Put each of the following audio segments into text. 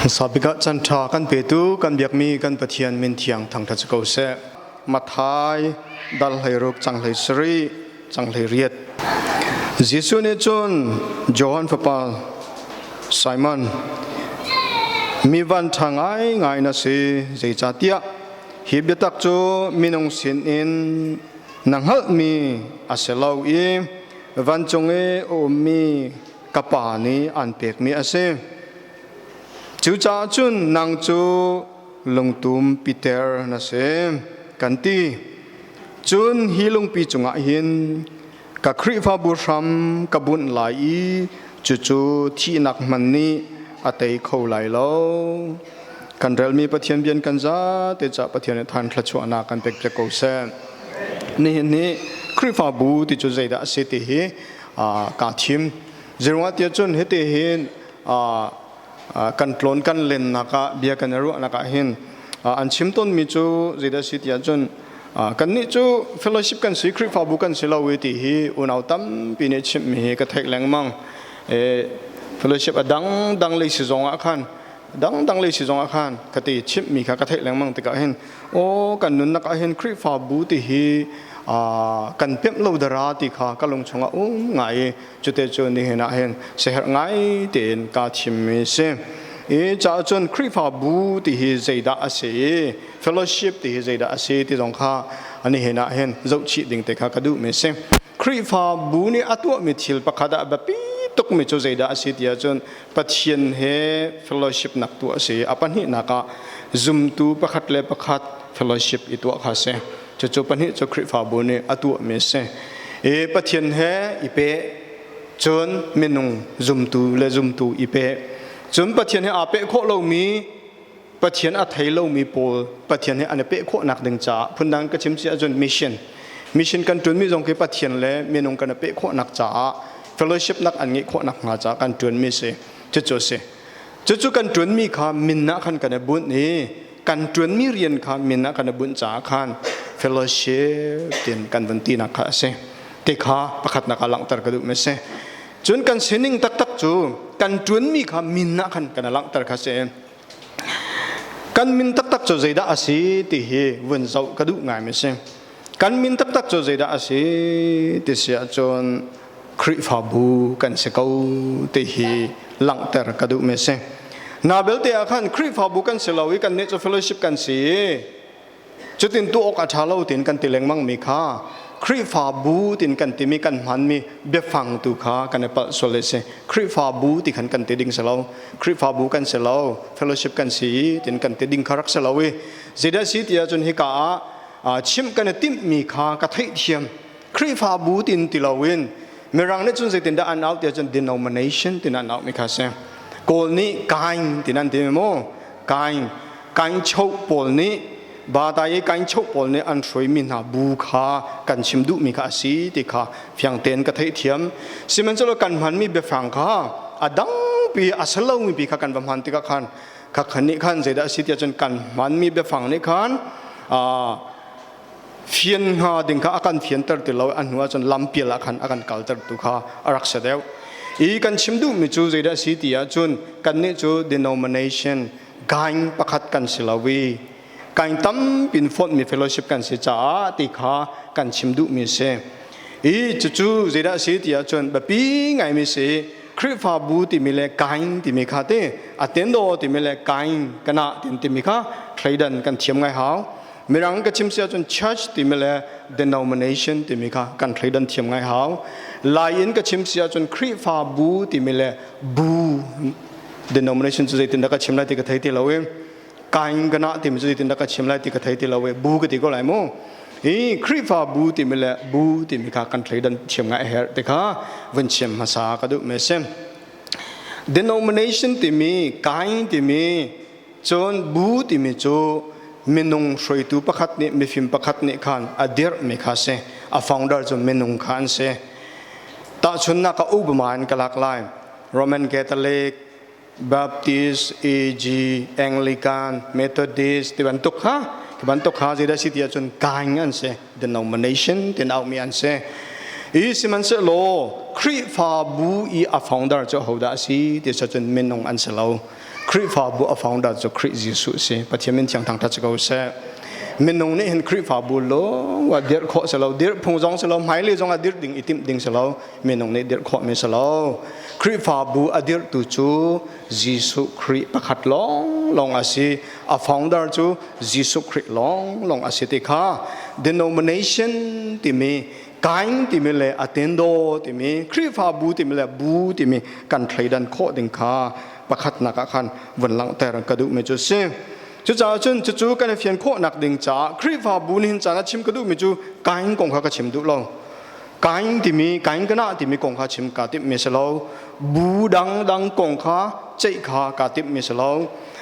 Hmasabik ah chan ṭha kan petu kan biakmi kan Pathian min thiang thangṭhat si ko seh. Matthai dal 16 cang 17 cang 18. Jesuh nih cun Johan fapa Simon, mi van ṭha ngaingai na si, zeicahtiah hi biatak cu minung sinin na hngalhmi a si lo i vancung i a ummi ka Pa nih an pekmi a si. Cucaah cun nang cu lungtum piter na si, kan ti. Cun hi lungpi cungah hin ka Khrihfabu hram ka bunh lai i cucu thihnak hmanh nih a tei kho lai lo. Kan relmi Pathian bian kan zate ca Pathian nih than thluachuahnak kan pek piak ko seh. Nihin ni Khrihfabu ti cu zeidah a si ti hi kaa thim. Zeiruangah tiah cun hiti hin kan tlawn kan lennak ah bia kan i ruahnak ah hin an chim tawnmi cu zeidah si tiah cun kannih cu fellowship kan si, Khrihfabu kan si lo i ti hi unau tampi nih chimhmi hi ka theih lengmang. Fellowship a dangdang lei si zong ah khan dangdang lei si zong ah khan ka ti chimhmi kha ka theih lengmang tikah hin aw, kan nunnak ah hin Khrihfabu ti hi kan pemh lo dara ti kha ka lung chungah um ngai i cute cu nihin ah hin seherh ngai tein kaa thimmi si. I caah cun Khrihfabu ti hi zeidah a si i fellowship ti hi zeidah a si ti zong kha nihin ah hin zohchih ding te kha ka duhmi si. Khrihfabu nih a tuahmi thil pakhat ah biapi tukmi cu zeidah a si ti ahcun Pathian he fellowship nak tuah a si. A pahnihnak ah zumtu pakhat le pakhat fellowship i tuah kha a si. Cucu pahnih cu Khrihfabu nih a tuahmi a si. I Pathian he i peh, cun minung zumtu le zumtu i peh. Cun Pathian he aa peh khawh lomi, Pathian a thei lomi pawl Pathian he an i peh khawhnak ding caah, phundang ka chim si ahcun mission. Mission kan ṭuanmi zong khi Pathian le minung kan i peh khawhnak caah, fellowship nak an ngeih khawhnak hnga caah kan ṭuanmi si. Cucu a si. Cucu kan ṭuanmi kha min ah khan kan i bunh i kan ṭuanmi rian kha min ah kan i bunh caah khan fellowship tin kan vun tinak kha a si. Te kha pakhatnak ah langhter ka duhmi a si. Cun kan sining taktak cu kan ṭuanmi kha min ah khan kan i langhter kha si. Kan min taktak cu zeidah a si ti hi vun zoh ka duh ngaimi a si. Kan min taktak cu zeidah a si ti si ahcun Khrihfabu kan si ko ti hi langhter ka duhmi a si. Na belte ah khan Khrihfabu kan si lo i kannih cu fellowship kan si i cutin tuah awk a ṭha lo tiin kan ti lengmang mi kha Khrihfabu tin kan timi kan hmanmi biafang tu kha kan i palh sual a si. Khrihfabu ti khan kan ti ding si lo. Khrihfabu kan si lo, fellowship kan si tin kan ti ding kha rak si lo i zeidah si ti ahcun hika ah chimh kan i timhmi kha ka theihthiam. Khrihfabu tin ti loin Mirang nih cun zeitindah an auh ti ahcun denomination tin an auhmi kha si. Kawl nih kain tin an ti mu. Kain kain choh pawl nih Bata i kain choh pawl nih an hruaimi hna bu kha kan chim duhmi kha a si ti kha fiang tein ka theihthiam. Sihmanhsehlaw kan hmanmi biafang kha a dangpi a si lomi pi kha kan va hman tikah khan kha khan nih khan zeidah a si ti ahcun kan hmanmi biafang nih khan fian hnga ding kha a kan fianter ti lo. A hnu ahcun lampial ah khan a kan kalter tu kha a rak si deuh i kan chim duhmi cu zeidah a si ti ahcun kannih cu denomination gang pakhat kan si lo i gang tampin fonhmi fellowship kan si caah ti kha kan chim duhmi a si. I cucu zeidah a si ti ahcun biapi ngaimi si. Khrihfabu timi le kain timi kha te atendo timi le kain kana tin timi kha thleidan kan thiam ngai hau. Mirang ka chim si ahcun church timi le denomination timi kha kan thleidan thiam ngai hau. Lai in ka chim si ahcun Khrihfabu timi le bu denomination cu zeitin dah ka chim lai ti ka thei ti lo i kain kana timi cu zeitin dah ka chim lai ti ka thei ti lo i bu ka ti ko lai mu. I Khrihfabu timi le bu timi kha kan thleidan thiam ngai a herh ti kha vun chim hmasa ka duh mi si. Denomination timi, kain timi, cun bu timi cu minung hruaitu pakhat nih, mifim pakhat nih khan a dirhmi kha si. A founder cu minung kha an si. Tahchunhnak ah Obama in ka lak lai. Roman Catholic, Baptist, AG, Anglican, Methodist ti bantuk kha, ti bantuk kha zeidah si ti ahcun kaing an si, denomination tin aumi an si. I sihmanhsehlaw Khrihfabu i a founder cu hodah a si ti cun minung an si lo. Khrihfabu a founder cu Khrih Jesuh si. Pathian min thiang thangthat si ko seh. Minung nih hin Khrihfabu lawng ah dirh khawh si lo, dirh phung zong si lo, hmailei zong ah dirh ding i timh ding si lo, minung nih dirh khawhmi si lo. Khrihfabu a dirhtu cu Jesuh Khrih pakhat lawnglawng a si. A founder cu Jesuh Khrih lawnglawng a si ti kha denomination timi kain timi le atendo timi Khrihfabu timi le bu timi kan thleidan khawh ding kha pakhatnak ah khan vun langhter ka duhmi cu si. Cucaah cun cucu kan i fian khawhnak ding caah Khrihfabu nihin caan ah chim ka duhmi cu kain kong kha ka chim duh lo. Kain timi kain kana timi kong kha chim kaa timhmi si lo. Bu dangdang kong kha ceih kha kaa timhmi si lo.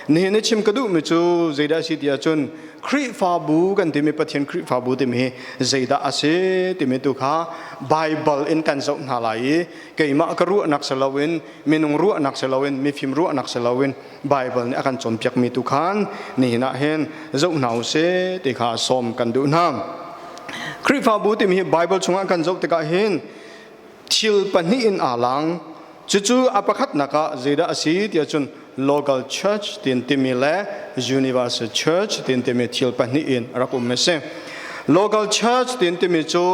Nihin i chim ka duhmi cu zeidah a si ti ahcun Khrihfabu kan timi Pathian Khrihfabu timi hi zeidah a si timi tu kha Baibal in kan zoh hna lai i keimah ka ruahnak si loin minung ruahnak si loin mifim ruahnak si loin Baibal nih a kan cawnpiakmi tu khan nihin ah hin zoh hna u sih ti kha sawm kan duh hna. Khrihfabu timi hi Baibal chungah kan zoh tikah hin thil pahnih in aa lang. Cucu a pakhatnak ah zeidah a si tiah cun local church tin timi le universal church tin timi thil pahnih in rak um a si. Local church tin timi cu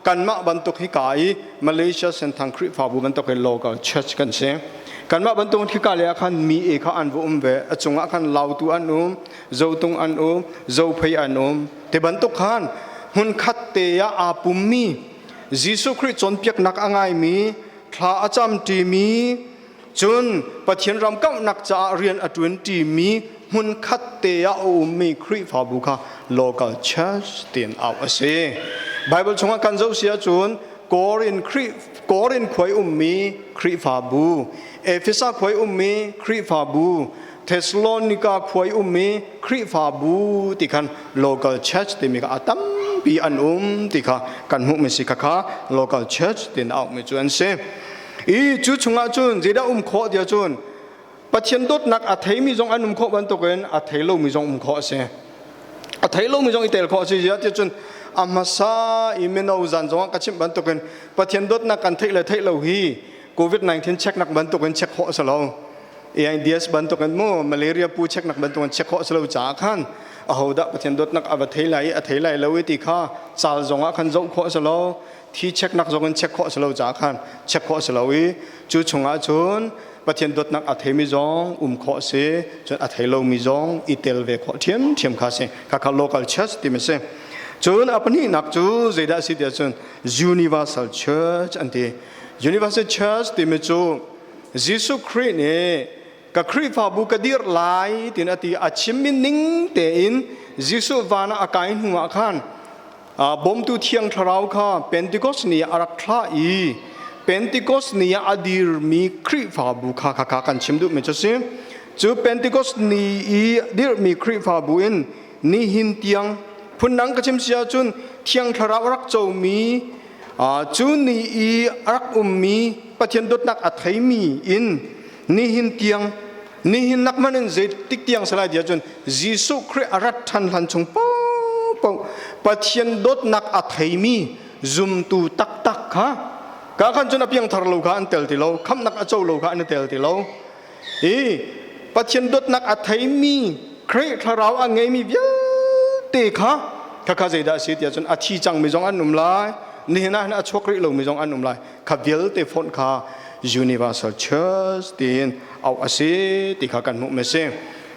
kanmah bantuk hi ka i Malaysia Senthang Khrihfabu bantuk hi local church kan si. Kanmah bantuk hi ka le ah khan mi e kha an va um ve. A cungah khan Lautu an um, Zotung an um, Zophei an um. Te bantuk khan hmunkhat te ah aa pummi Jesuh Khrih cawnpiaknak a ngaimi thla a cam ṭimi cun Pathian ram kauhnak caah rian a ṭuan ṭimi hmunkhat te ah a ummi Khrihfabu kha local church tiin auh a si. Bible chungah kan zoh si ahcun Korin Khrih Korin khuai ummi Khrihfabu, Efesa khuai ummi Khrihfabu, Thessalonica khuai ummi Khrihfabu ti khan local church timi kha a tampi an um ti kha kan hmuhmi si kha kha local church tin auhmi cu an si. I cu chungah cun zeidah um khawh tiah cun Pathian dawtnak a theimi zong an um khawh bantukin a thei lomi zong um khawh a si. A thei lomi zong i tel khawh a si ziah tiah cun a hmasa i mino zan zongah ka chimh bantukin Pathian dawtnak kan theih le theih lo hi COVID-19 check nak bantukin check khawh a si lo. AIDS bantukin mu malaria pu check nak bantukin check khawh a si lo caah khan ahodah Pathian dawtnak a va thei lai i a thei lai lo i ti kha cal zongah khan zoh khawh a si lo thi check nak zong in check khawh a si lo caah khan check khawh a si lo i cu chungah cun Pathian dawtnak a theimi zong um khawh a si cun a thei lomi zong i tel ve khawh ṭhiamṭhiam kha si khakha local church timi si cun a pahnihnak cu zeidah a si tiah cun universal church an ti universal church timi cu Jesuh Khrih nih ka Khrihfabu ka dirh lai tiin a ti a chimmi ning tein Jesuh van ah a kai hnu ah khan bawmtu thiang thlarau kha Pentecost ni ah a rak thlah i Pentecost ni ah a dirmi Khrihfabu kha kha kan chim duhmi cu si. Cu Pentecost ni i dirhmi Khrihfabu in nihin tiang phundang ka chim si ahcun thiang thlarau a rak comi Cu ni i a rak ummi Pathian dawtnak a theimi in nihin tiang nihin nak hmanh in zeitik tiang si lai ti ahcun Jesuh Khrih a rat ṭhan hlan chung paohpaoh Pathian dawtnak a theimi zumtu taktak kha ka khan cun a piangthar lo kha an tel ti lo khamhnak a co lo kha an i tel ti lo i Pathian dawtnak a theimi Khrih thlarau a ngeimi vialte kha khakha zeidah a si tiah cun a thi cangmi zong an um lai nihin ah hin a chuak rih lomi zong an um lai kha vialte fonh kha Universal Church tiin auh a si ti kha kan hmuh mi si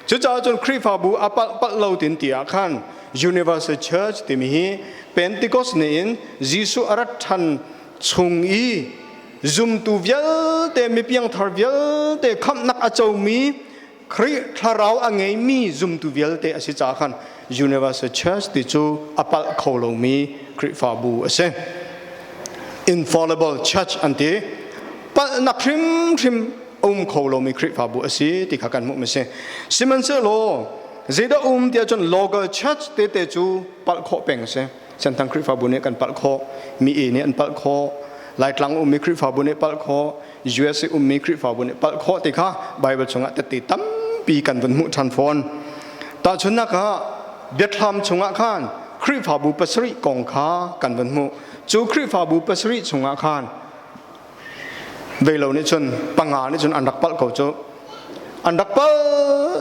cucaah cun Khrihfabu a palh palh lo tin ti ah khan Universal Church timi hi Pentecost ni in Jesuh a rat ṭhan chung i zumtu vialte mipiangthar vialte khamhnak a comi Khrih thlarau a ngeimi zumtu vialte a si caah khan Universal Church ti cu a palh kho lomi Khrihfabu a si. Infallible Church an ti. Palhnak hrimhrim um kho lomi Khrihfabu a si ti kha kan hmuh mi si. Sihmanhsehlaw zeidah um tiah cun local church tete cu palh khawh peng a si. Senthang Khrihfabu nih kan palh khawh, mi e nih an palh khawh, Laitlang ummi Khrihfabu nih palh khawh, USA ummi Khrihfabu nih palh khawh ti kha Bible chungah tette tampi kan vun hmuh ṭhan fawn. Tahchunhnak ah biathlam chungah khan Khrihfabu pasarih kong kha kan vun hmuh. Cu Khrihfabu pasarih chungah khan velo nih cun panga nih cun an rak palh ko cu. An rak pal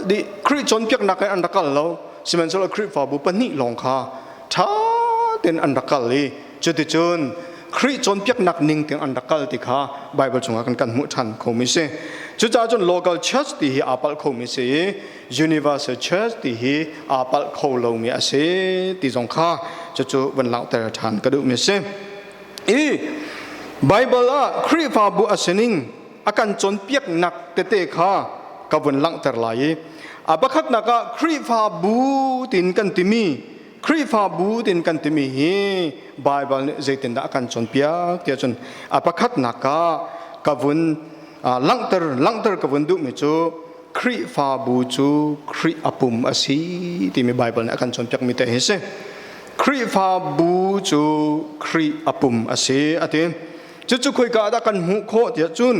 dih. Khrih cawnpiaknak in an rak kal lo. Sihmanhsehlaw Khrihfabu pahnih lawng kha ṭha tein an rak kal i cuticun Khrih cawnpiaknak ning tiang an rak kal ti kha Bible chungah kan kan hmuh ṭhan khomi si. Cucaah cun local church ti hi aa palh khomi si i Universal Church ti hi aa palh kho lomi a si ti zong kha cucu van langhter ṭhan ka duhmi si. I Bible ah Khrihfabu a sining a kan cawnpiaknak tete kha ka vun langhter lai i a pakhatnak ah Khrihfabu tin kan timi Khrihfabu tin kan timi hi Bible nih zeitindah a kan cawnpiak tiah cun a pakhatnak ah ka vun langhter langhter ka vun duhmi cu Khrihfabu cu Khrih a pum a si timi Bible nih a kan cawnpiakmi te hi si. Khrihfabu cu Khrih a pum a si a ti. Cucu khoika dah kan hmuh khawh tiah cun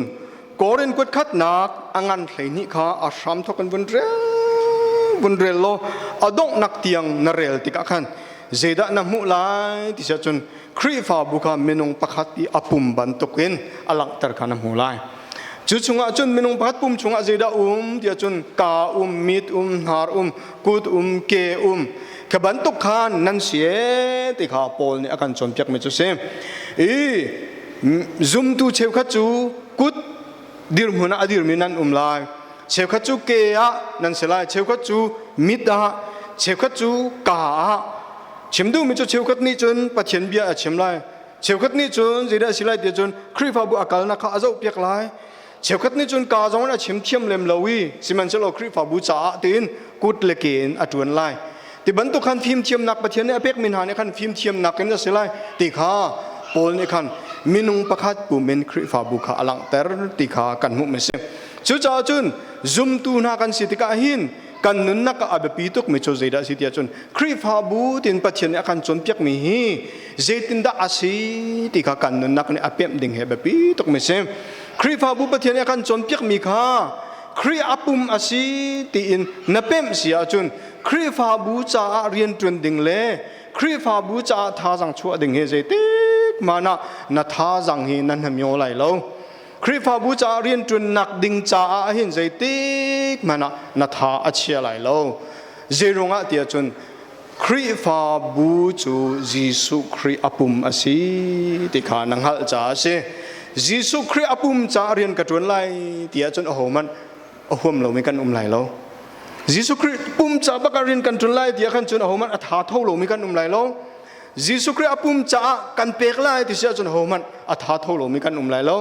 Korin kut khatnak a ngan 12 kha a hram thawk in vun rel vun rel law a donghnak tiang na rel tikah khan zeidah na hmuh lai ti cun Khrihfabu kha minung pakhat i a pum bantukin a langhter kha na hmuh lai. Cu chungah cun minung pakhat pum chungah zeidah um tiah cun ka um, mit um, hnar um, kut um, ke um kha bantuk khan nan si e ti kha Paul nih a kan cawnpiakmi cu si. I zumtu cheukhat cu kut dirhmun ah a dirmi nan um lai. Cheukhat cu ke ah nan si lai, cheukhat cu mit ah, cheukhat cu ka ah. Chim duhmi cu cheukhat nih cun Pathian bia a chim lai. Cheukhat nih cun zeidah a si lai ti cun Khrihfabu a kalnak kha a zohpiak lai. Cheukhat nih cun ka zong in a chim thiam lem lo i sihmanhsehlaw Khrihfabu caah tiin kut le ke in a ṭuan lai. Ti bantuk khan fimthiamnak Pathian nih a pekmi hna nih khan fimthiamnak in a si lai ti kha Paul nih khan minung pakhat pum in Khrihfabu kha a langhter ti kha kan hmuh mi si. Cucaah cun zumtu hna kan si tikah hin kan nunnak ah a biapi tukmi cu zeidah a si tiah cun Khrihfabu tin Pathian nih a kan cawnpiakmi hi zeitindah a si ti kha kan nunnak nih a pemh ding hi a biapi tukmi si. Khrihfabu Pathian nih a kan cawnpiakmi kha Khrih a pum a si tiin na pemh si ahcun Khrihfabu caah rianṭuan ding le Khrihfabu caah thazaang chuah ding hi zeitik hmanh ah na thazaang hi na hnamio lai lo. Khrihfabu caah rianṭuannak ding caah hin zeitik hmanh ah na tha a chia lai lo. Zeiruangah tiah cun Khrihfabu cu Jesuh Khrih a pum a si ti kha na hngalh caah a si. Jesuh Khrih a pum caah rian ka ṭuan lai ti ahcun ahohmanh a huam lomi kan um lai lo. Jesuh Khrih pum ca bak ah rian kan ṭuan lai ti ah khan cun ahohmanh a tha tho lomi kan um lai lo. Jesuh Khrih a pum caah kan pek lai ti si ahcun hohmanh a tha tho lomi kan um lai lo.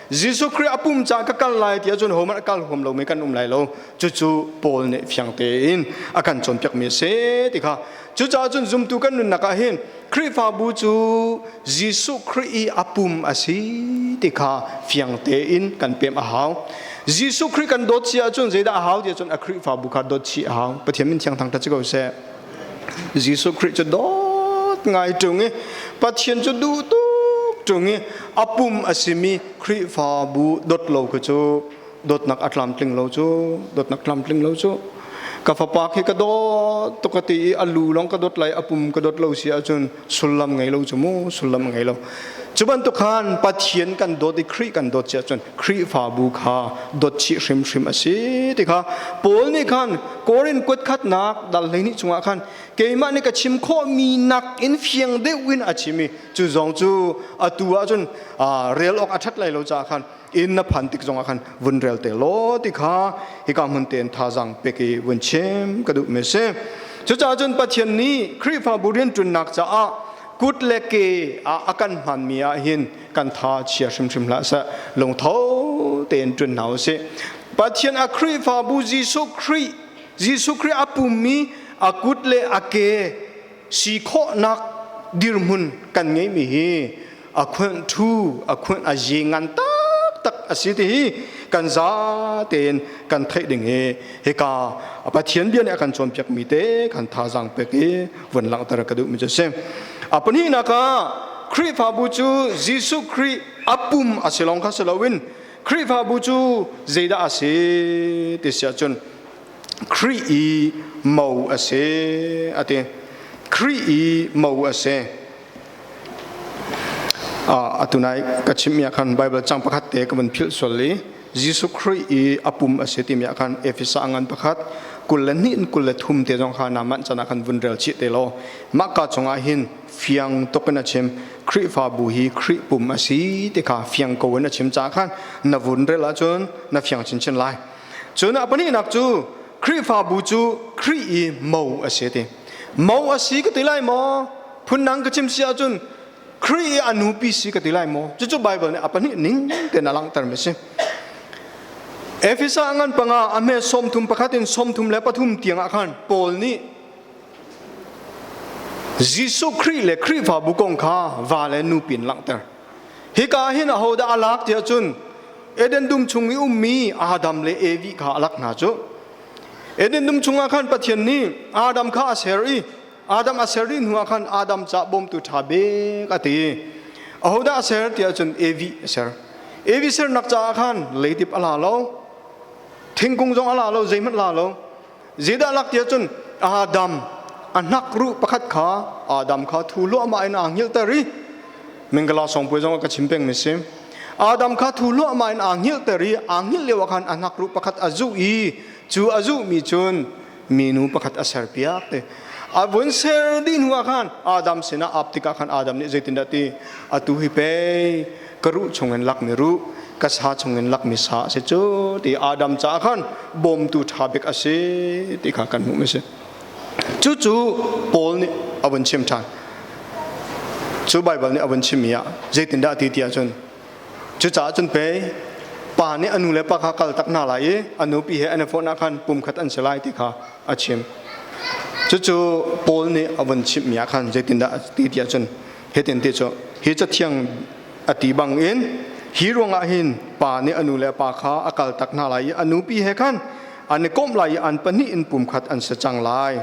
Jesuh Khrih a pum caah ka kal lai ti ahcun hohmanh a kal huam lomi kan um lai lo. Cucu Paul nih fiang tein a kan cawnpiakmi a si ti kha. Cucaah cun zumtu kan nunnak ah hin Khrihfabu cu Jesuh Khrih i a pum a si ti kha fiang tein kan pem a hau. Jesuh Khrih kan dawt si ahcun zeidah a hau ti ahcun a Khrihfabu kha dawt chih a hau. Pathian min thiang thangṭhat si ko seh. Jesuh Khrih cu dawt ngai ṭung i Pathian cu duh tuk ṭung i a pum a simi Khrihfabu dawt lo khi cu dawtnak a tlamtling lo cu dawtnak tlamtling lo cu ka fapa khi ka dawt tuk ka ti i a lu lawng ka dawt lai a pum ka dawt lo si ahcun sullam ngei lo cu mu sullam ngei lo cu bantuk khan Pathian kan dawt i Khrih kan dawt si ahcun Khrihfabu kha dawt chih hrimhrim a si ti kha Paul nih khan Korin kuat khatnak dal 12 chungah khan keimah nih ka chim khawhmi nak in fiang deuh in a chim i cu zong cu atu ahcun rel awk a ṭhat lai lo caah khan inn na phan tik zongah khan vun rel te law ti kha hika hmun tein thazaang pek i vun chim ka duhmi a si. Cucaah cun Pathian nih Khrihfabu rianṭuannak caah kut le ke ah a kan hmanmi ah hin kan tha chia hrimhrim hlah seh lungtho tein ṭun hna usih Pathian a Khrihfabu Jesuh Khrih Jesuh Khrih a pummi a kut le a ke si khawhnak dirhmun kan ngeihmi hi a khuanh thu a khuanh a ye ngan taktak a si ti hi kan za tein kan theih ding hi hika Pathian bia nih a kan cawnpiakmi te kan thazaang pek i vun langhter ka duhmi cu a si. A pahnihnak ah Khrihfabu cu Jesuh Khrih a pum a si lawng kha si loin Khrihfabu cu zeidah a si ti si ahcun Khrih i mo a si a ti. Khrih i mo a si. Atu nai ka chimmi ah khan Bible cang pakhat te ka vun philh sual i. Jesuh Khrih i a pum a si timi ah khan Efesa ngan pakhat 22 in 23 te zong kha na manh can ah khan vun rel chih te law mah ka chungah hin fiang tuk in a chim. Khrihfabu hi Khrih pum a si ti kha fiang ko in a chim caah khan na vun rel ahcun na fiang chinchin lai. Cun a pahnihnak cu Khrihfabu cu Khrih i mo a si ti. Mo a si ka ti lai maw? Phundang ka chim si ahcun Khrih i a nupi si ka ti lai maw? Cucu Baibal nih a pahnih ning tein a langhtermi a si. Efesa ngan panga a hme 31 in 33 tiang ah khan Paul nih Jesuh Khrih le Khrihfabu kong kha va le nupi in langhter. Hika hin ahodah a lak tiah cun Eden dum chung i ummi Adam le Evi kha a lak hna cu. Eden dum chungah khan Pathian nih Adam kha a ser i Adam a ser dih hnuah khan Adam ca bawmtu ṭha bik a ti. Ahodah a ser tiah cun Evi a ser. Evi sernak caah khan leidip a la lo, thingkung zong a la lo, zeihmanh la lo. Zeidah lak tiah cun Adam a hnakruh pakhat kha Adam kha thu hluahmah in aa hngilhter i Mingala songpui zong ka chim pengmi si. Adam kha thu hluahmah in aa hngilhter i aa hngilh lio ah khan a hnakruh pakhat a zuh i cu a zuhmi cun minu pakhat a serpiak te. A vun ser dih hnu ah khan Adam sinah ap tikah khan Adam nih zeitindah ti atu hi pei ka ruh chungin lakmi ruh ka sa chungin lakmi sa a si cu ti Adam caah khan bawmtu ṭha bik a si ti kha kan hmuh mi si. Cucu Paul nih a vun chim ṭhan. Cu Baibal nih a vun chimmi ah zeitindah a ti ti ahcun cucaah cun pei pa nih a nu le pa kha kal tak hna lai i a nupi he an i fonh ah khan pumkhat an si lai ti kha a chim. Cucu Paul nih a vun chimhmi ah khan zeitindah a ti ti ahcun hitin ti cu hi cathiang a ti bangin hi ruangah hin pa nih a nu le pa kha a kal tak hna lai i a nupi he khan an i komh lai i an pahnih in pumkhat an si cang lai.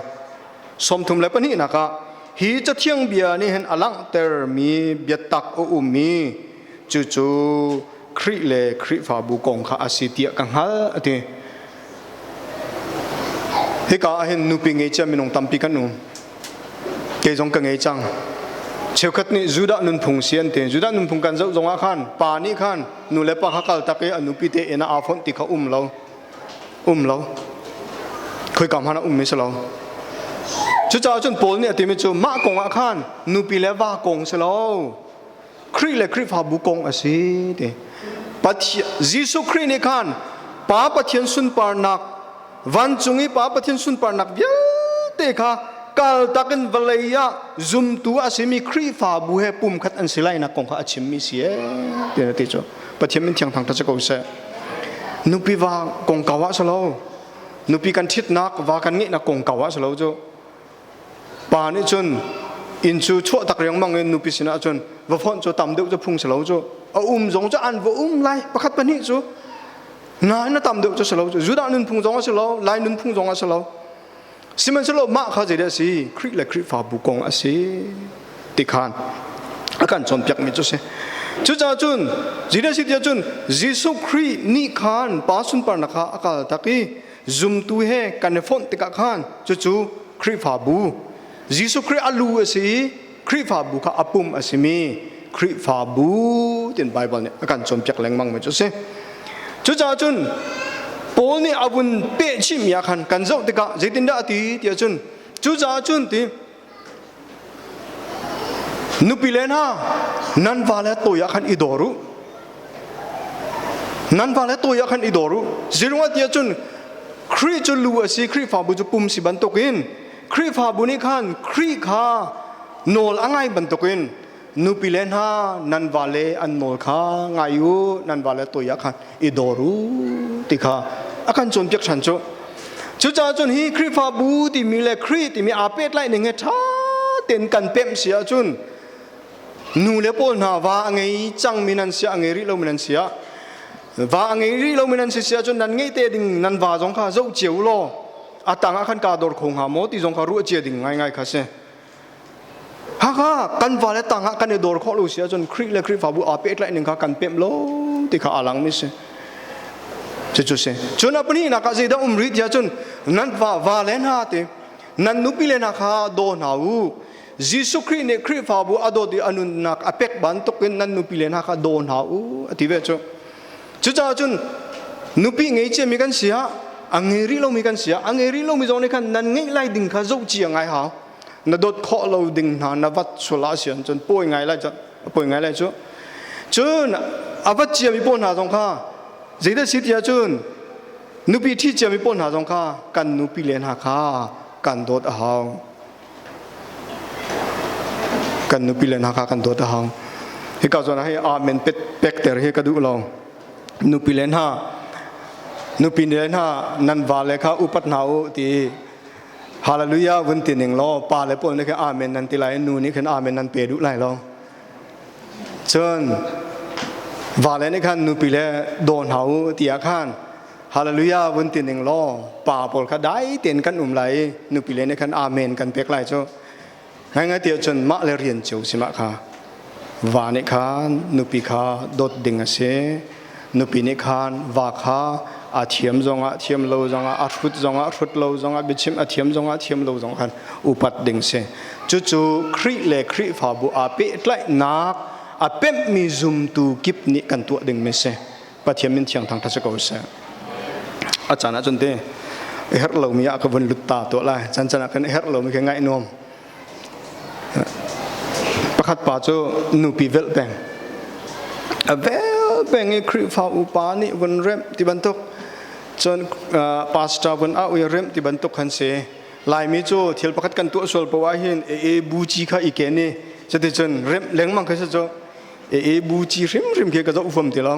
32nak ah hi cathiang bia nih hin a langhtermi biatak a ummi cucu Khrih le Khrihfabu kong kha a si tiah ka hngalh a ti. Hika ah hin nupi ngei cia minung tampi kan um. Kei zong ka ngei cang. Cheukhat nih Judah nunphung si an ti. Judah nunphung kan zoh zongah khan pa nih khan nu le pa kha kal tak i a nupi te inn ah aa fonh ti kha um lo. Um lo. Khoika hmanh ah ummi si lo. Cucaah cun Paul nih a timi cu mah kong ah khan nupi le va kong si lo. Khrih le Khrihfabu kong a si ti. Pathian Jesuh Khrih nih khan Pa Pathian sunparnak vancung i Pa Pathian sunparnak vialte kha kaltak in vawlei ah zumtu a simi Khrihfabu he pumkhat an si lainak kong kha a chimmi si ee ti na ti cu Pathian min thiang thang ta ko seh. Nupi va kongkau ah si lo. Nupi kan ṭhitnak va kan ngeihnak kongkau ah si lo cu. Pa nih cun inn cu chuah tak riangmang in nupi sinah cun va fonh cu tam deuh cu phung si lo cu a um zong cu an va um lai pakhat pahnih cu nain a tam deuh cu si lo cu Judah nunphung zong a si lo Lai nunphung zong a si lo sihmanhsehlaw mah kha zeidah a si Khrih le Khrihfabu kong a si ti khan a kan cawnpiakmi cu si cucaah cun zeidah si tiah cun Jesuh Khrih nih khan pa sunparnak kha a kal tak i Zumtu he kan i fonh tikah khan cucu Khrihfabu Jesuh Khrih a lu a si i Khrihfabu kha a pum a simi Khrihfabu tin Baibal nih a kan cawnpiak lengmang mi cu a si. Cucaah cun Paul nih a vun peh chihmi ah khan kan zoh tikah zeitindah a ti tiah cun cucaah cun ti Nupi le hna nan vale toi ah khan i dawr u. Nan vale toi ah khan i dawr u. Zeiruangah tiah cun Khrih cu lu a si, Khrihfabu cu pum si bantukin Khrihfabu nih khan Khrih kha nawl a ngai bantukin nupi le hna nan vale an nawl kha ngai u, nan vale toi ah khan i dawr u ti kha a kan cawnpiak ṭhan cu. Cucaah cun hi Khrihfabu timi le Khrih timi aa pehtlaih ning he ṭha tein kan pemh si ahcun nu le pawl hna va a ngei cangmi nan si a ngei rih lomi nan si ah va a ngei rih lomi nan si si ahcun nan ngeih te ding nan va zong kha zoh cio u law a tang ah khan kaa dor kho hnga maw ti zong kha ruah cia ding ngaingai kha si. Hakha kan va le tang ah kan i dawr khawh lo si ahcun Khrih le Khrihfabu aa pehtlaih ning kha kan pemh lo ti kha aa langmi si. Cucu si. Cun a pahnihnak ah zeidah um rih tiah cun nan va va le hna ti nan nupi le hna kha daw hna u. Jesuh Khrih nih Khrihfabu a dawt i a nunnak a pek bantukin nan nupi le hna kha daw hna u a ti ve cu. Cucaah cun Nupi ngei ciami kan si ah a ngei rih lomi kan si ah a ngei rih lomi zong nih khan nan ngeih lai ding kha zoh cia ngai hau. Na dawt khawh lo ding hna na vat sual ah si cun pawi ngai lai pawi ngai lai cu. Cun a vat ciami pawl hna zong kha zeidah si tiah cun nupi ṭhi ciami pawl hna zong kha kan nupi le hna kha kan dawt a hau. Kan nupi le hna kha kan dawt a hau. Hika zawn ah hi amen pek pekter hi ka duh lo. Nupi le hna nupi le hna nan vale kha upat hna u ti hallelujah vun ti ning law pa le pawl nih khin amen nan ti lai nu nih khin amen nan pe duh lai lo. Cun vale nih khan nupi le daw hna u ti ah khan hallelujah vun ti ning law pa pawl kha dai tein kan um lai i nupi le nih khan amen kan pek lai cu. Ngaingai ti ahcun mah le rian cio si mah kha. Va nih khan nupi kha dawt ding a si. Nupi nih khan va kha a thiam zongah thiam lo zongah a hrut zongah hrut lo zongah biachim a thiam zongah thiam lo zongah khan upat ding si. Cucu Khrih le Khrihfabu aa pehtlaihnak a pemhmi zumtu kip nih kan tuah dingmi si. Pathian min thiang thangthat si ko seh. A caan ahcun te herh lomi ah ka vun lut ta tuah lai. Caan caan ah kan herh lomi khi ngaih nuam. Pakhat pa cu nupi velh peng. A vel peng i Khrihfa upa nih vun remh ti bantuk cun pastor vun au i remh ti bantuk khan si. Laimi cu thil pakhat kan tuah sual poah hin e e bu ci kha i ken i cuticun remh lengmang kha si cu e bu ci hrimhrim khi ka zoh huam ti lo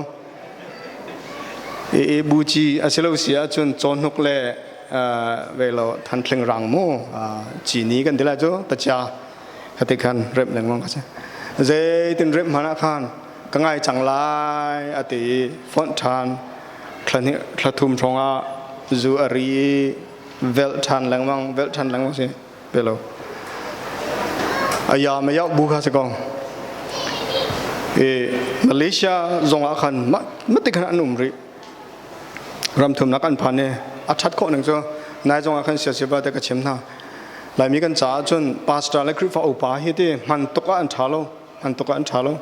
e bu ci a si lo si ahcun cawhnuk le ve lo thanthling rang mu cini kan ti lai cu tacia khati khan rep lengmang ka si zeitin rep hmanh ah khan ka ngai cang lai a ti i fonh ṭhan thla thum hrawng ah zu a ri i velh ṭhan lengmang velh ṭhan lengmang si pe lo aya ma yau bu kha si ko e Malaysia zong ah khan ma mati khan an um rih ram thumnak an phan e a that khawh ning cu nai zong ah khan sia siva te ka chim hna laimi kan caah cun pastor le Khrihfa upa hi ti hman tuk ah an tha lo hman tuk ah an tha lo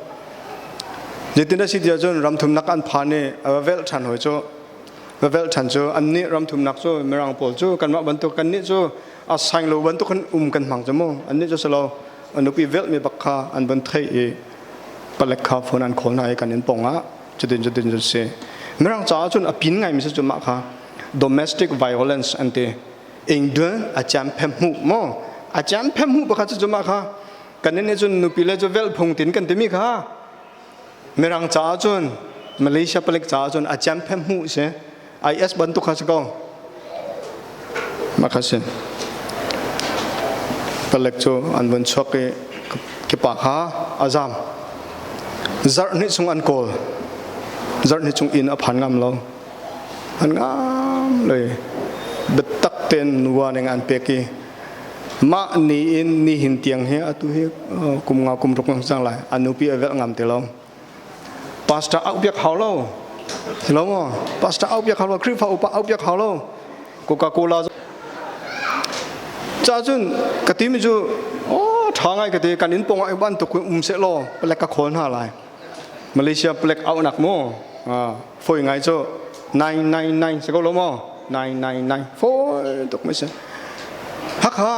zeitin a si tiah cun ram thumnak an phan i a va velh than hoi cu va velh than cu annih ram thumnak cu mirang pawl cu kanmah bantuk kannih cu a saing lo bantuk kan um kan hmang cu mu annih cu silo a nupi velh mi bak kha an van theih i palek kha phone an call hna i kan in pong ah cutin cutin cu si mirang caah cun a pin ngai mi si cu mah kha domestic violence an ti ingdun a cham phem hmu mo a cham phem hmu pakhat cu mah kha kan nih cun nupi le cu velh phung tin kan timi kha mirang caah cun Malaysia palik caah cun a cham phem hmu si IS bantuk kha si ko. Mah kha si. Palek cu an vun chuak i kipa kha a zam. Zarh hnih chung an kawl. Zarh hnih chung inn a phan ngam lo. An ngam lo i biatak tein warning an pek i mah ni in nihin tiang hi atu hi kum nga kum ruk cang lai a nupi a velh ngam ti lo. Pastor auh piak hau lo. Lo maw? Pastor auh piak hau lo, Khrihfa upa auh piak hau lo. Coca-Cola Ca cun ka timi cu oh tha ngai ka ti kan inn pawng ah bantuk um seh law palek ka khawl hna lai. Malaysia palek auh nak mu foi ngai cu 999 si ko lo maw 999 foi tuk mai si. Hakha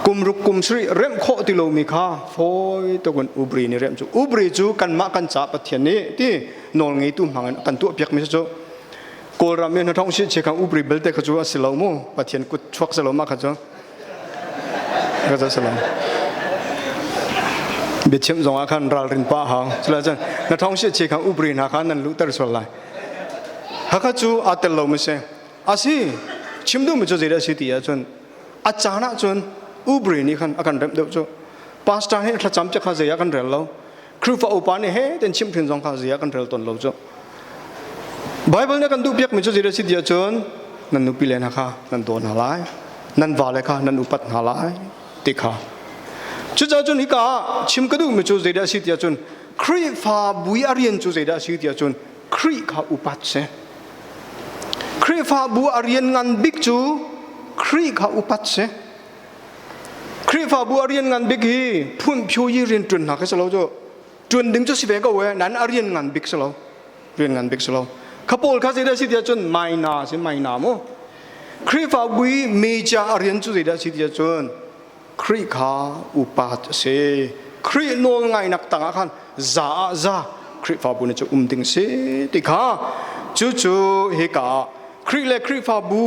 kum ruk kum sarih remh khawh ti lomi kha fawi tuk in ubri nih remh cu ubri cu kanmah kan ca Pathian nih ti nawl ngeitu hmang in kan tuah piakmi cu Kawlram i hnathong si che khang ubri belte kha cu a si lo mu Pathian kut chuak si lo ma kha cu ka cu si lo biachim zong ah khan ralrin pa hau cula cun na thong si che khang ubri hna kha nan luhter sual lai hakha cu aa tel lo mi si A si, chim duhmi cu zeidah a si ti ahcun a caan ahcun ubri nih khan a kan remh deuh cu. Pastor nih thlacam te kha zei ah kan rel lo. Khrihfa upa nih he ten chimh hrin zong kha zei ah kan rel tawn lo cu. Bible nih kan duh piakmi cu zeidah a si ti ahcun nan nupi le hna kha nan daw hna lai, nan vale kha nan upat hna lai ti kha. Cucaah cun hika ah chim ka duhmi cu zeidah a si ti ahcun Khrihfabu i a rian cu zeidah a si ti ahcun Khrih kha upat si. Khrihfabu a rian ngan bik cu Khrih kha upat si. Khrihfabu a rian ngan bik hi phun phyu yi rian ṭuan hna khi si lo cu. Ṭuan ding cu si ve ko e, nan a rian ngan bik si lo. Rian ngan bik si lo. Kha pawl kha zeidah si tiah cun maina si maina mu. Khrihfabu i meja a rian cu zeidah si tiah cun Khrih kha upat a si. Khrih nawl ngainak tangah khan za ah za Khrihfabu nih cu um ding si ti kha cucu hika ah Khrih le Khrihfabu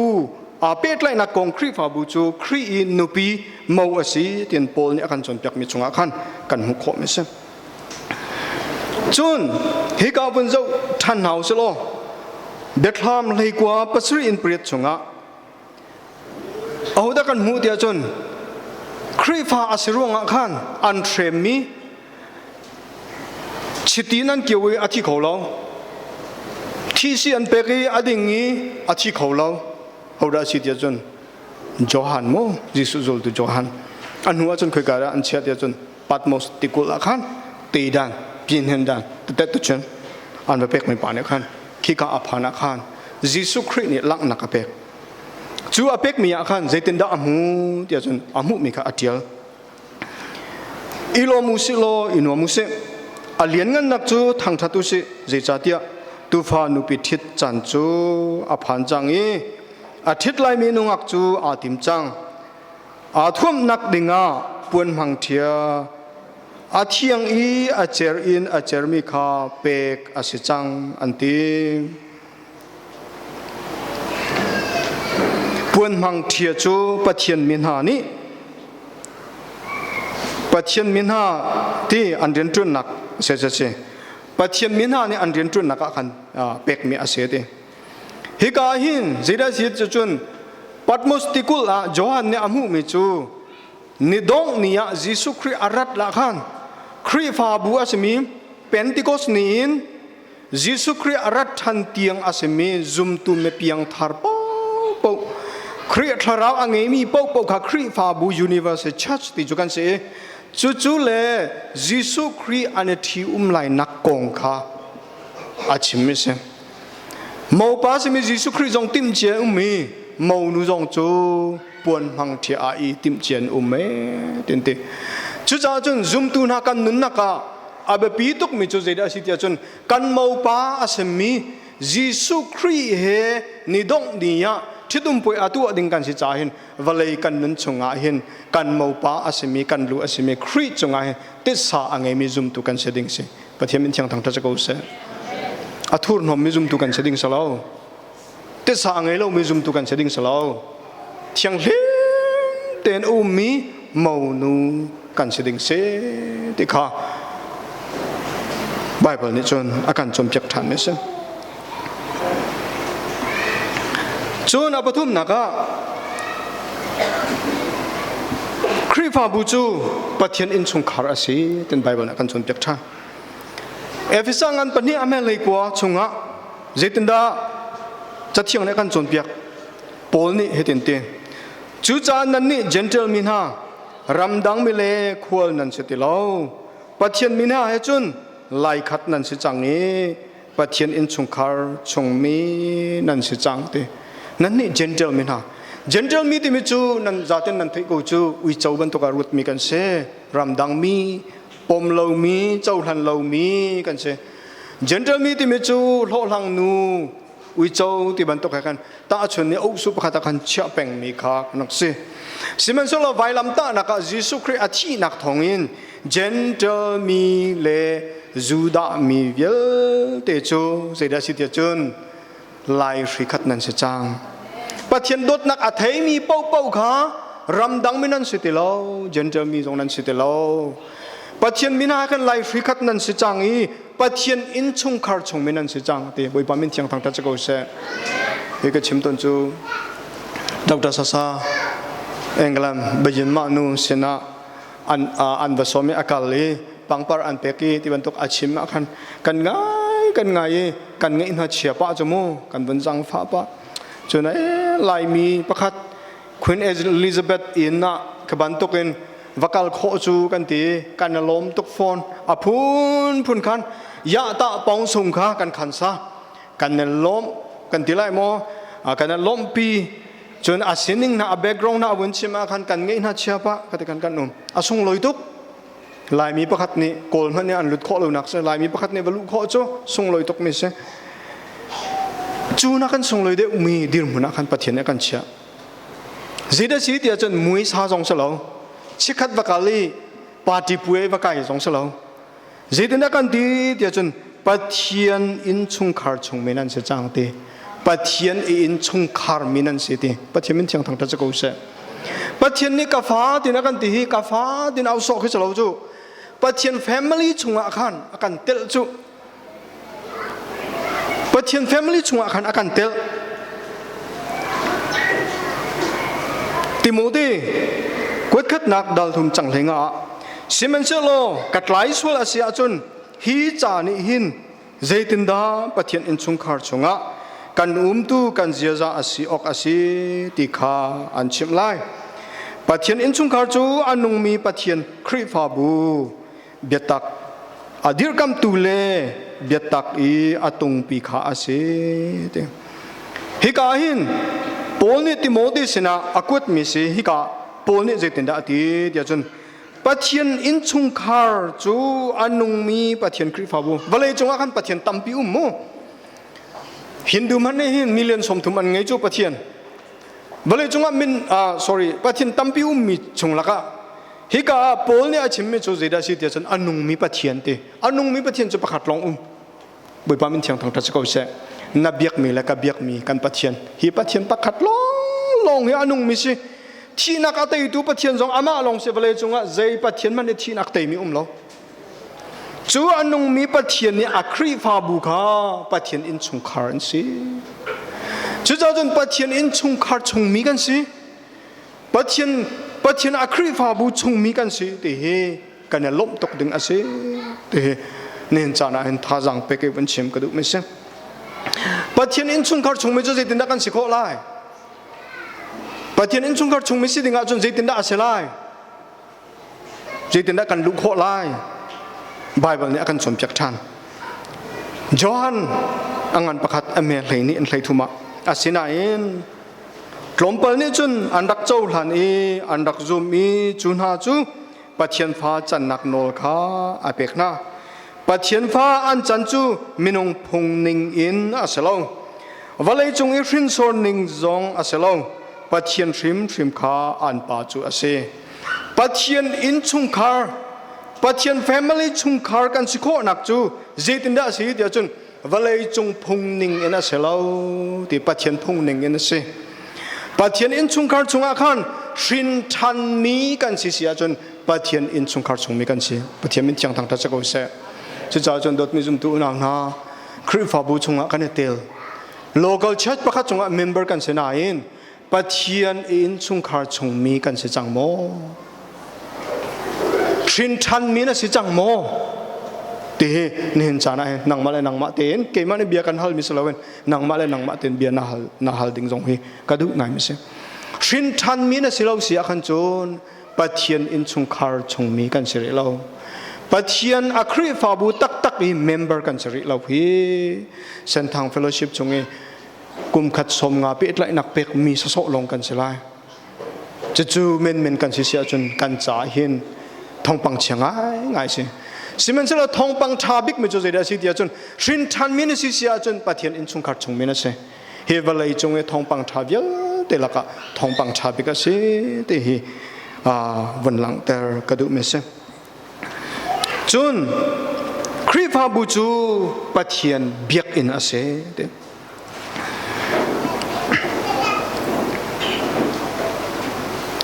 aa pehtlaihnak kong Khrihfabu cu Khrih i nupi mo a si tiin Paul nih a kan cawnpiakmi chungah khan kan hmuh khawhmi a si. Cun hika vun zoh ṭhan hna u sih law Biathlam hleikua pasarih in pariat chungah Ahodah kan hmuh tiah cun Khrihfa a si ruangah khan an hremmi chiti an kio i a thi kho lo. Thisi an pek i a ding i a thi kho lo. Hodah a si tiah cun Johan mu Jesuh zultu Johan. A hnu ah cun khoika dah an chiah tiah cun Patmos tikulh ah khan teidan pinhen dan tetet tu cun an va pekmi pa nih khan khika a phan ah khan Jesuh Khrih nih langhnak a pek. Cu a pekmi ah khan zeitindah a hmu tiah cun a hmuhmi kha a ṭial. I lawm u sih law i nuam u sih. A lianngannak cu thangṭhat u sih, zeicahtiah tuufa nupi ṭhit caan cu a phan cang i a ṭhit laimi nungak cu aa tim cang. Aa thuamhnak dingah puan hmang ṭhia, a thiang i a cer in a cermi kha pek a si cang, an ti. Puanhmang ṭhia cu Pathian mi hna nih Pathian mi hna ti an rianṭuannak si si si Pathian mi hna nih an rianṭuannak ah khan pekmi a si ti. Hika ah hin zeidah si cu cun Patmos tikulh ah Johan nih a hmuhmi cu ni dongh ni ah Jesuh Khrih a rat lah khan Khrihfabu a simi Pentecost ni in Jesuh Khrih a rat ṭhan tiang a simi zumtu mipiangthar paohpaoh Khrih thlarau a ngeimi paohpaoh kha Khrihfabu Universal Church ti cu kan si i cucu le Jesuh Khrih an i ṭhi-um lainak kong kha a chim a si. Mopa simi Jesuh Khrih zong timhcia um i monu zong cu puan hmang ṭhia ah i timhcia an um ee tin ti. Cucaah cun zumtu hna kan nunnak ah a biapi tukmi cu zeidah a si tiah cun kan mopa a simi Jesuh Khrih he ni dongh ni ah ṭhitum puai a tuah ding kan si caah hin vawlei kan nun chungah hin kan mopa a simi kan lu a simi Khrih cungah hin titsa a ngeimi zumtu kan si ding si Pathian min thiang thangṭhat si ko seh. A thurhnawmmi zumtu kan si ding si lo. Titsa a ngei lomi zumtu kan si ding si lo. Thianghlim tein a ummi monu kan si ding si ti kha Bible nih cun a kan cawnpiak ṭhan mi a si. Cun a pathumnak ah Khrihfabu cu Pathian innchungkhar a si tin Bible nih a kan cawnpiak ṭhan. Efesa ngan pahnih a hmelei kua chungah zeitindah Cathiang nih a kan cawnpiak? Paul nih hitin ti, Cucaah nannih Jentail mi hna, ramdang mi le khual nan si ti lo. Pathian mi hna he cun laikhat nan si cang i Pathian innchungkhar chungmi nan si cang ti. Nannih Jentail mi hna. Jentail mi timi cu nan zaten nan theih ko cu uico bantuk ah ruatmi kan si. Ramdang mi, pom lomi, cohlan lomi kan si. Jentail mi timi cu hlawhhlang nu, uico ti bantuk he khan tahchun nih ohsu pakhat ah khan chiah pengmi kha kan rak si. Sihmanhsehlaw vailamtahnak ah Jesuh Khrih a thihnak thawngin Gentile mi le Judah mi vialte cu zeidah si tiah cun lai hri khat nan si cang. Pathian dawtnak a theimi paohpaoh kha ramdang mi nan si ti lo, Gentile mi zong nan si ti lo. Pathian min ah khan lai hri khat nan si cang i Pathian innchungkhar chung mi nan si cang ti Bawipa min thiang thangṭhat si ko seh. Hi ka chim tawn cu Dr. Sasa England Beijing mah nu sinah an an va sawm i a kal i pangpar an pek i ti bantuk a chim ah khan kan ngai kan ngai i kan ngeih hna chia pah cu mu kan vun zang fah pah cun e Laimi pakhat Queen Elizabeth inn ah ka bantukin va kal khawh cu kan ti kan i lawm tuk fawn a phunphun khan ya ta pong sung kha kan khan sa kan i lawm kan ti lai maw kan i lawmhpi cun a sining hna a background hna a vun chim ah khan kan ngeih hna chia pah ka ti kan kan um a sunglawi tuk Laimi pakhat nih Kawl hmanh nih an lut khawh lonak si Laimi pakhat nih va luh khawh cu sunglawi tuk mi si. Cu na kan sunglawi deuh mi dirhmun ah khan Pathian nih a kan chiah. Zeidah si tiah cun mui sa zong si lo, chikkhat va kal i party puai va kai zong si lo. Zeitin a kan ti tiah cun Pathian innchungkhar chung men an si cang ti. Pathian i innchungkhar min an si ti. Pathian min thiang thangṭhat si ko seh. Pathian nih ka fa tin a kan ti hi ka fa tin au sawh khi si lo cu. Pathian family chungah khan a kan telh cu. Pathian family chungah khan a kan telh. Timote kuatkhatnak dal thum cang hlei nga ah sihmanhsehlaw ka tlai sual a si ahcun hi ca nih hin zeitindah Pathian innchungkhar chungah kan umtu kan ziaza a si awk a si ti kha an chimh lai. Pathian innchungkhar cu a nungmi Pathian Khrihfabu biatak a dirkamtu le biatak i a tungpi kha a si ti. Hika hin Paul nih Timote sinah a kuatmi si hika Paul nih zeitindah a ti tiah cun Pathian innchungkhar cu a nungmi Pathian Khrihfabu vawlei cungah khan Pathian tampi um mu Hindu hmanh nih hin million 30 an ngei cu Pathian Vawlei cungah min sorry Pathian tampi ummi chung lakah hika ah Paul nih a chimmi cu zeidah si tiah cun a nungmi Pathian ti a nungmi Pathian cu pakhat lawng um Bawipa min thiang thangṭhat si ko seh na biakmi le ka biakmi kan Pathian hi Pathian pakhat lawng lawng hi a nungmi si thihnak a teitu Pathian zong amah lawng si vawlei cungah zei Pathian hmanh nih thihnak teimi um lo Cu a nungmi Pathian nih a Khrihfabu kha Pathian innchungkhar an si. Cucaah cun Pathian innchungkhar chungmi kan si. Pathian Pathian a Khrihfabu chungmi kan si ti hi kan i lawmh tuk ding a si ti hi nihin caan ah hin thazaang pek i van chim ka duhmi si. Pathian innchungkhar chungmi cu zeitindah kan si khawh lai? Pathian innchungkhar chungmi si ding ahcun zeitindah a si lai? Zeitindah kan luh khawh lai? Baibal nih a kan cawnpiak ṭhan. Johan a ngan pakhat a me hlei nih an hlei thum ah asinain tlawmpal nih cun an rak cohlan i an rak zum i cu hna cu Pathian fa cannak nawl kha a pek hna. Pathian fa an can cu minung phung ning in a si lo. Vawleicung i hrinsor ning zong a si lo. Pathian hrimhrim kha an pa cu a si. Pathian innchungkhar Pathian family chungkhar kan si khawhnak cu zeitindah a si tiah cun vawleicung phung ning in a si lo ti Pathian phung ning in a si. Pathian innchungkhar chungah khan hrin ṭhanmi kan si si ahcun Pathian innchungkhar chungmi kan si. Pathian min thiang thangṭhat si ko seh. Cucaah cun dawtmi zumtu unau hna Khrihfabu chungah kan i tel. Local church pakhat chungah member kan si nain Pathian innchungkhar chungmi kan si cang maw? Hrin ṭhanmi na si cang maw? Ti hi nihin caan ah hin nangmah le nangmah tein keimah nih bia kan halmi si loin nangmah le nangmah tein bia na hal na hal ding zong hi ka duh ngaimi si. Hrin ṭhanmi na si lo si ah khan cun Pathian innchungkhar chungmi kan si rih lo. Pathian a Khrihfabu taktak i member kan si rih lo hi Senthang Fellowship chung i kum khat som nga pehtlaihnak pekmi sawsawh lawng kan si lai. Cucu menmen kan si si ahcun kan ca hin thawngpang chia ngai ngai si. Sihmanhsehlaw thawngpang ṭha bikmi cu zeidah a si ti ahcun hrin ṭhanmi na si si ahcun Pathian innchungkhar chungmi na si. Hi vawlei cung i thawngpang ṭha vialte lakah thawngpang ṭha bik a si ti hi vun langhter ka duhmi a si. Cun Khrihfabu cu Pathian biakinn a si ti.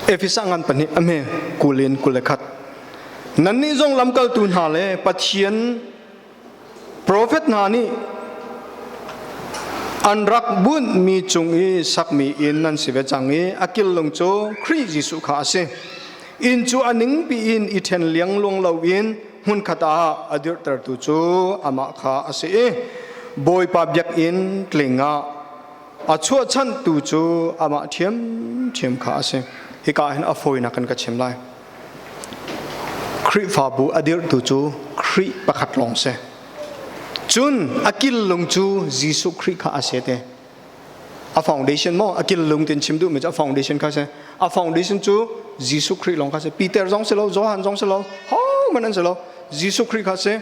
Efesa ngan pahnih a hme 20 in 21. Nannih zong lamkaltu hna le Pathian profet hna nih an rak bunhmi cung i sakmi inn nan si ve cang i a killung cu Khrih Jesuh kha a si. Inn cu a ningpi in i ṭhen liangluang loin hmunkhat ah a dirhtertu cu amah kha a si i Bawipa biakinn tling ah a chuahchanhtu cu amah ṭhiamṭhiam kha a si. Hika ah hin a fawinak in ka chim lai. Khrihfabu a dirhtu cu Khrih pakhat lawng si. Cun a killung cu Jesuh Khrih kha a si te. A foundation maw a killung tin chim duhmi cu a foundation kha si. A foundation cu Jesuh Khrih lawng kha si. Peter zong si lo, Johan zong si lo, hohmanh an si lo. Jesuh Khrih kha si.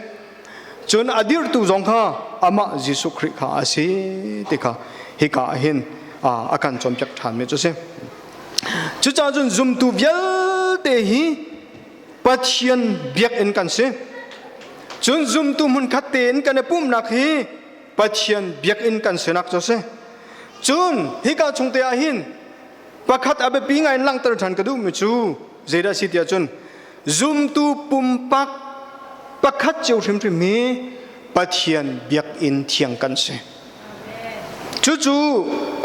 Cun a dirhtu zong kha amah Jesuh Khrih kha a si ti kha. Hika ah hin a kan cawnpiak ṭhanmi cu a si. Cucaah cun zumtu vialte hi Pathian biakinn kan si. Cun zumtu hmunkhat tein kan i pumhnak hi Pathian biakinn kan sinak cu a si. Cun hika chung te ah hin pakhat a biapi ngai in langhter ṭhan ka duhmi cu zeidah a si tiah cun zumtu pumpak pakhat cio hrimhrim hi Pathian biakinn thiang kan si. Cucu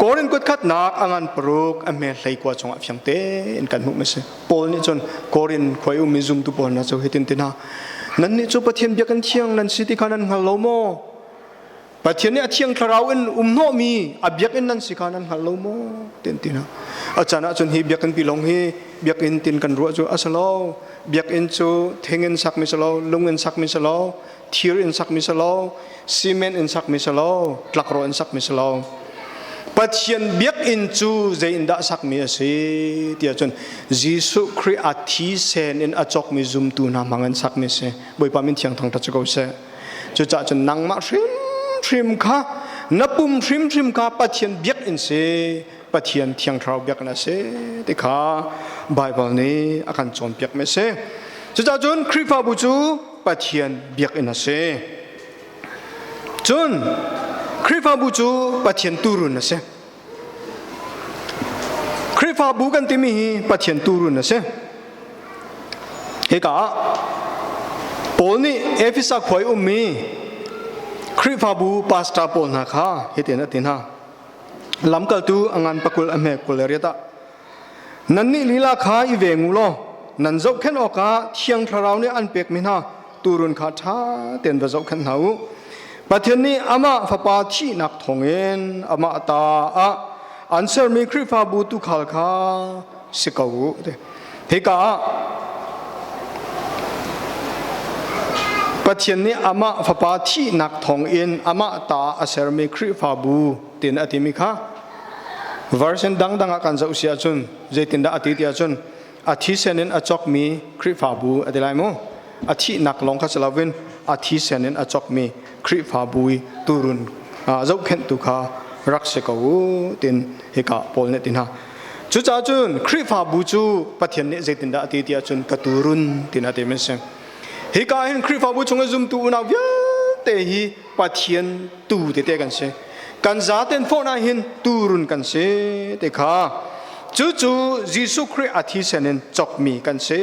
Korin kut khatnak a ngan paruk a hme 19 chungah fiang tein kan hmuh mi si. Paul nih cun Korin khua i ummi zumtu pawl hna cu hitin ti hna, Nannih cu Pathian biakinn thiang nan si ti kha nan hngal lo maw? Pathian nih a thiang thlarau in um hnawhmi a biakinn nan si kha nan hngal lo maw? Tin ti hna. A caan ahcun hi biakinn pi lawng hi biakinn tin kan ruah cu a si lo. Biakinn cu thing in sakmi si lo, lung in sakmi si lo, thir in sakmi si lo, cement in sakmi si lo, tlakrawh in sakmi si lo. Pathian biakinn cu zei in dah sakmi a si tiah cun Jesuh Khrih a thisen in a cawkmi zumtu hna hmang in sakmi a si. Bawipa min thiang thangṭhat si ko seh. Cucaah cun nangmah hrimhrim kha na pum hrimhrim kha Pathian biakinn si, Pathian thiang thlarau biakinn a si ti kha Baibal nih a kan cawnpiakmi a si. Cucaah cun Khrihfabu cu Pathian biakinn a si. Cun Khrihfabu cu Pathian tuurun a si. Khrihfabu kan timi hi Pathian tuurun a si. Hika ah Paul nih Efesa khua i ummi Khrihfabu pastor pawl hna kha hitin a ti hna. Lamkaltu a ngan pakul a hme 28 ah Nannih lila kha i veng u law nan zohkhenh awkah Thiang Thlarau nih an pekmi hna tuurun kha ṭha tein va zohkhenh hna u. Pathian nih amah Fapa thihnak thawngin amah ta ah an sermi Khrihfabu tuukhal kha si ko u. Hika ah Pathian nih amah Fapa thihnak thawngin amah ta a sermi Khrihfabu tin a timi kha version dangdang ah kan zoh si ahcun zeitindah a ti ti ahcun a thisen in a cawkmi Khrihfabu a ti lai mu. A thihnak lawng kha si loin a thisen in a cawkmi Khrihfabu i turun zohkhenhtu kha rak si ko u tin hika Paul nih ti hna. Cucaah cun Khrihfabu cu Pathian nih zeitindah a ti ti ahcun ka turun tin a ti mi si. Hika hin Khrihfabu chung i zumtu unau vialte hi Pathian tu tete kan si. Kan zaten fawh na hin turun kan si ti kha cucu Jesuh Khrih a thisen in cawkmi kan si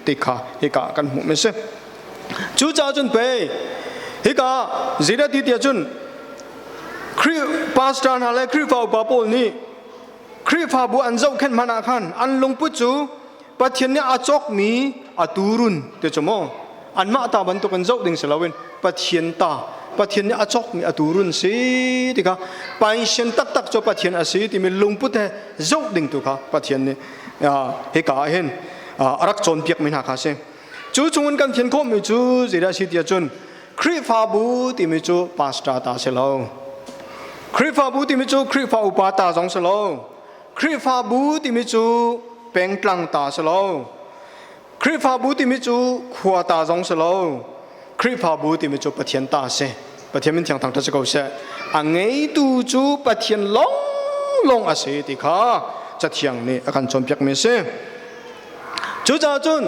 ti kha hika kan hmuh mi si. Cucaah cun pei hika zeidah ti tiah cun Khrih pastor hna le Khrihfa upa pawl nih Khrihfabu an zohkhenh hmanh ah khan an lungput cu Pathian nih a cawkmi a tuurun ti cu maw anmah ta bantukin zoh ding si loin Pathian ta Pathian nih a cawkmi a tuurun si ti kha painsian taktak cu Pathian a si timi lungput he zoh ding tu kha Pathian nih hika ah hin a rak cawnpiakmi hna kha a si. Cu chungin kan thian khawhmi cu zeidah a si tiah cun Khrihfabu timi cu pastor ta si lo. Khrihfabu timi cu Khrihfa upa ta zong si lo. Khrihfabu timi cu pengtlang ta si lo. Khrihfabu timi cu khua ta zong si lo. Khrihfabu timi cu Pathian ta si. Pathian min thiang thangṭhat si ko seh. A ngeitu cu Pathian lawnglawng a si ti kha Cathiang nih a kan cawnpiakmi a si. Cucaah cun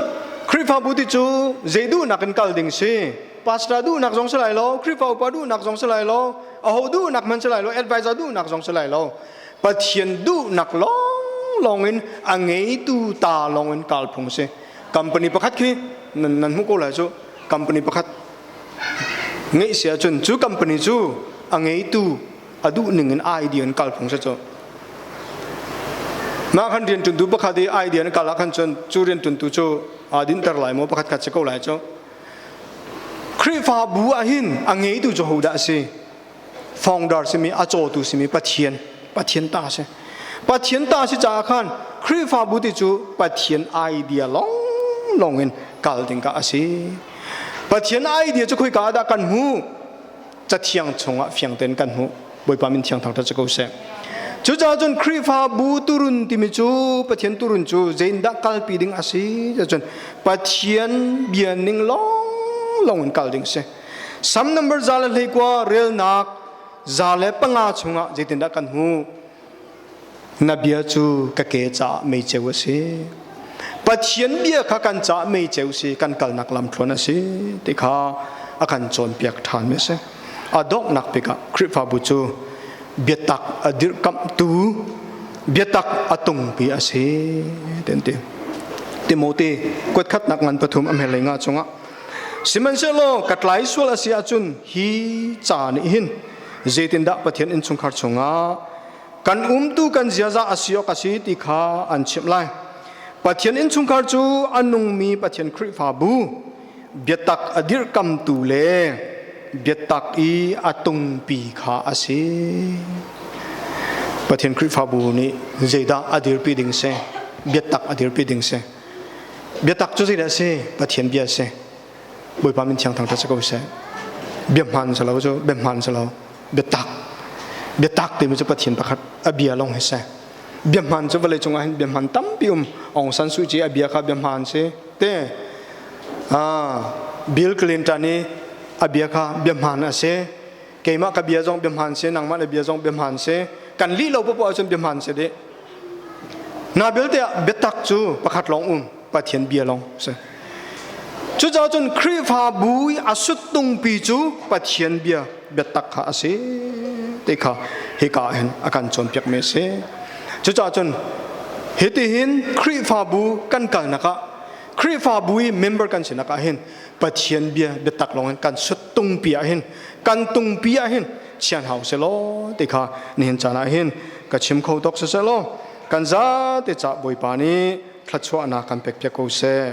Khrihfabu ti cu zei duhnak in kal ding si. Pastor duhnak zong si lai lo, Khrihfa upa duhnak zong si lai lo, aho duhnak hmanh si lai lo, advisor duhnak zong si lai lo. Pathian duhnak lawnglawng in a ngeitu ta lawng in kal phung si. Company pakhat khi nan, nan hmuh ko lai cu. Company pakhat ngeih si ahcun cu company cu a ngeitu a duh ning in idea in kal phung si cu. Mah khan rianṭuantu pakhat i idea in kal ah khan cun cu rianṭuantu cu aa dinhter lai maw pakhat khat si ko lai cu. Khrihfabu ah hin a ngeitu cu hodah a si? Founder simi a cawtu simi Pathian Pathian ta si. Pathian ta si caah khan Khrihfabu ti cu Pathian idea lawnglawng in kal ding ka a si. Pathian idea cu khoika ah dah kan hmuh? Cathiang chungah fiang tein kan hmuh. Bawipa min thiang thangṭhat si ko seh. Cucaah cun Khrihfabu turun timi cu Pathian turun cu zeindah kalpi ding a si cun Pathian bia ning lawnglawng in kal ding si. Sam number 121 relnak. 105 chungah zeitindah kan hmuh? Na bia cu ka ke caah meiceu a si. Pathian bia kha kan caah meiceu si, kan kalnak lamthluan a si ti kha a kan cawnpiak ṭhan mi a si. A donghnak bik ah Khrihfabu cu biatak a dirhkamhtu, biatak a tungpi a si ti an ti. Timote kuatkhatnak ngan pathum a hmelei nga chungah Sihmanhsehlaw ka tlai sual a si ahcun hi ca nih hin zeitindah Pathian innchungkhar chungah kan umtu kan ziaza a si awk a si ti kha an chimh lai. Pathian innchungkhar cu a nungmi Pathian Khrihfabu biatak a dirhkamtu le biatak i a tungpi kha a si. Pathian Khrihfabu nih zeidah a dirpi ding si? Biatak a dirpi ding si. Biatak cu zeidah a si? Pathian bia a si. Bawipa min thiang thangṭhat si ko seh. Bia hmaan si lo cu bia hmaan si lo. Biatak. Biatak timi cu Pathian pakhat a bia lawng hi si. Bia hmaan cu vawlei cungah hin bia hmaan tampi um. Aung San Suu Kyi a bia kha bia hmaan si. Te. Ah, Bill Clinton i a bia kha bia hmaan a si. Keimah ka bia zong bia hmaan si, nangmah na bia zong bia hmaan si. Kan lih lo poah ahcun bia hmaan si dih. Na belte ah biatak cu pakhat lawng um, Pathian bia lawng si. Cucaah cun Khrihfabu i a suttungpi cu Pathian bia biatak kha a si ti kha hika ah hin a kan cawnpiak mi a si. Cucaah cun hitihin Khrihfabu kan kalnak ah Khrihfabu i member kan sinak ah hin Pathian bia biatak lawng in kan suttungpi ah hin kan tungpi ah hin chian hau selaw ti kha nihin caan ah hin ka chim kho tok siselaw kan zate ca Bawipa nih thluachuahnak kan pek piak ko seh.